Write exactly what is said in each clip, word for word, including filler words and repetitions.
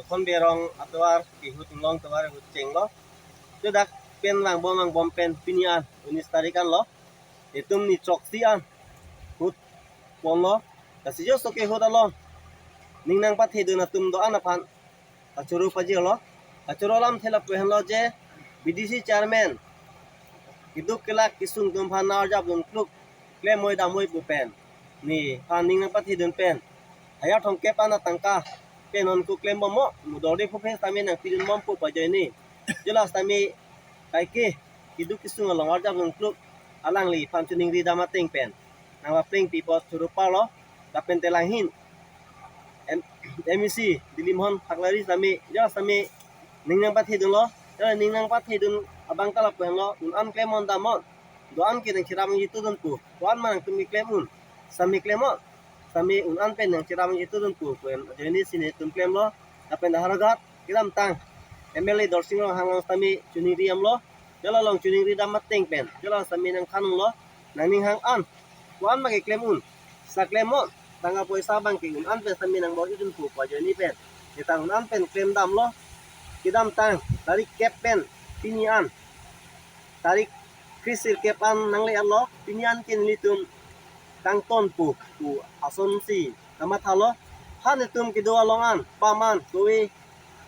Khon Berong atovar kehut, Inglong tovar ahut chenglo. Ladak pen vangbom vangbom pen pini an unis tarik anlo. Itum ni choksi an ahut ponlo. Lasi joso kehut along ning nangpathedun atum do-an aphan kachoro pajirlo. Kachoro alamthe lapu henlo je B D C chairman keduk kelak kesung atum aphan nang-arjapdun kluk, klem oi dam oi pu pen, nephan ning nangpathedun pen hajar thomkep an atangka pen non ko klembom mo, mudor de phuphe sitame nangpidun bompo pu ajoine. Jo la sitame kaike keduk kesung along arjapdun kluk alangliphan choningri dam ateng pen nang paplengpi apot choro parlo. Lapen te langhin M-, M A C Dilip Mohan Khaklari sitame, jo sitame ning nangpathedunlo. Jo ning nangpathedun abang ta lapu henlo, un an klem on dam on. Do-an ke nangcherap nangchetudun pu. Ko-an ma nangtum keklem un, sitame klem on. Sitame un an pen nangcherap nangchetudun pu pu en ajoine si netum klemlo. Lapen Howraghat kedamtang M L A Dorsing Ronghang along sitame choningri damlo. Jo la along choningri dam ateng pen jo la sitame nangthanlo, nangning hang an, ko-an ma keklem un, sa klem on, tangka poisa abang ke un an pen sitame nangbor-idun pu pu ajoine pen, ketang un an pen klem damlo. Kedamtang tarik kep pen pini an tarik kre-sirkep an nangle-etlo. Pini an ke nelitum kangton pu pu asonsi kamathalo. Ha netum kedo along an, pam an, kove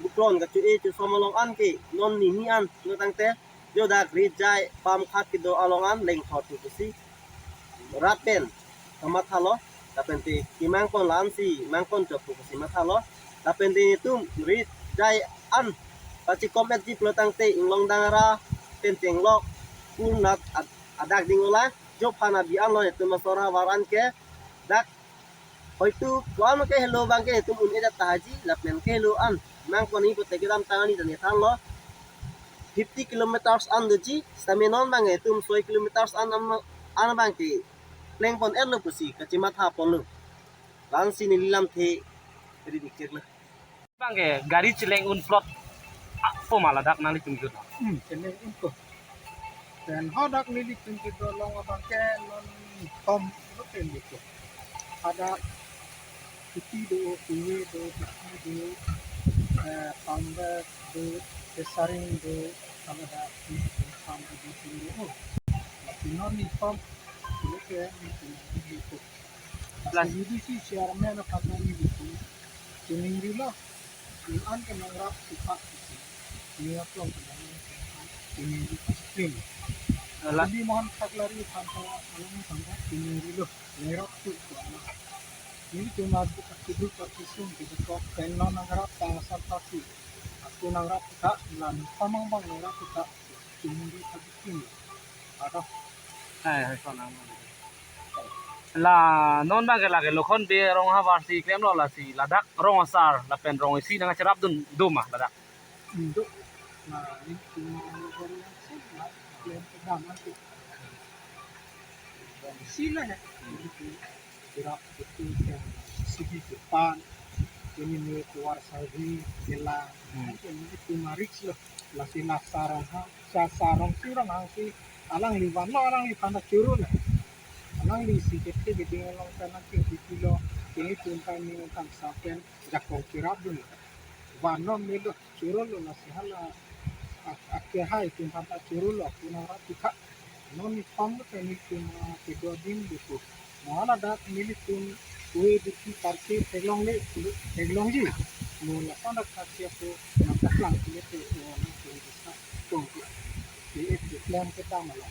buklon kacho-e chosom along an ke non nini an no tangte, jo dak rit jai pam khat kedo along an lengthot pu pusi rat pen kamathalo. Lapen te kemangpon la-ansi mangpon chok pu pusi mathalo. Lapen te netum rit jai an pachikom-etji pulo tangte Inglong Dangara pen chenglok purnat ad-, adak ding ola. Jo aphan abi anlo netum asor havar an ke dak hoitu ko-an ke helo abang ke netum un-edet tahaji, lapen ke helo an nangpon-i pute kedamtang ani ta nethanlo, fifty kilometers an doji, sitame non abang netum soi kilometers an, an, an abang ke plengpon-etlo pusi kachemathaponlo. La-ansi neli lamthe ri dikcheklo. Abang ke gari cheleng un plot apo ma ladak nanglitum jut? Hmm, cheleng un ko. Pen hadak nelitum kedo along abang ke non thom lo pen diko. Ada kuti do, kove do, kuti do, eh, pambe do, kesaring do, ada di pam di sini do. Lasi non ni thom, lo ke ni sini diko. Lasi B D C chairman aphan nelitum choningrilo, un an ke nangrap supak pusi. Ni aplong ke nang choningri paklem. La- Dilip Mohan Khaklari aphan ta along aphan ta choningrilo, nangrap su ko ala. Nelitum keduk kesung keduk kok pen non nangrap tang asal pasi. Ako nangrap ta, la ni pamang abang nangrap ta. Choningri paklem. Ada. Hai, hai, son, ang. La non abang ke lake Lokhon Bey rong havar si klemlo, lasi ladak rong asar lapen rong isi nangcherapdun do ma ladak? Hmm, do. Na, ni cuma rong isi na klem kedam nanti. Rong isi la ya. Cherap betul ke sigi depan. Ini ni keluar sabi, jelang. Hmm. Ini cuma risk lo. Lasi la sarong ha, sa sarong si rong hang si alangli vanlo, alangliphan ta choro lo. Alangli si kete keding along kana ke dipilo, kini tunta ni tang sapen jakong cherapdun. Vanlo melo choro lo, lasi hala ak-, akhai itum aphan ta choro lo, kuna rap tikha. Non ni thom lo pen netum, ah, kedo adim diko. Mo hala dak nelitum kove duki parke theklongle, theklongji. Mo lason dak kachia ko nangkaklang kule te, o nangtum bisa tong ko. Ke et ke plan kedam lo.